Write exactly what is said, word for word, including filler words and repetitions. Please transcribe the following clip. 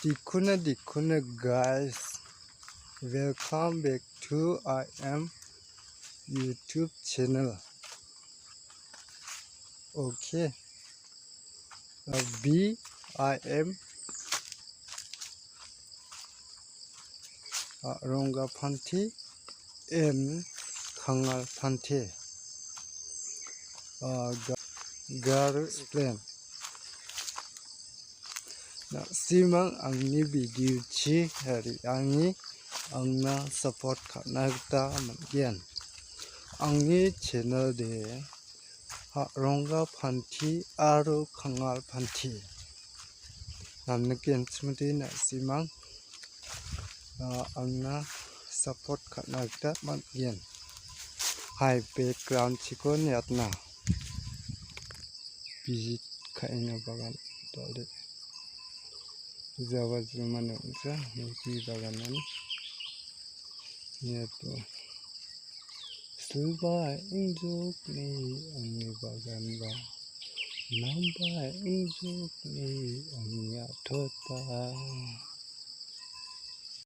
Dikuna, dikuna, guys. Welcome back to I M YouTube channel. Okay. Uh, B I M, uh, Rongga Panti and Kangal Panti. Uh, Ga-, Garo explain. Na·simang angni video-chi re·ange angna support ka·na gita man·gen. Angni channel de Ha·rongga Panti aro Kangal Panti. Namnikenchimode na·simang, ah, angna support ka·na gita man·gen. Hai, background-chiko niatna. Visit ka·enga bagan dal·e. Jawajrimani ong·ja, niki baganan. Niato. Silba eng·jokni angni baganba. Namba eng·jokni angni a·tota.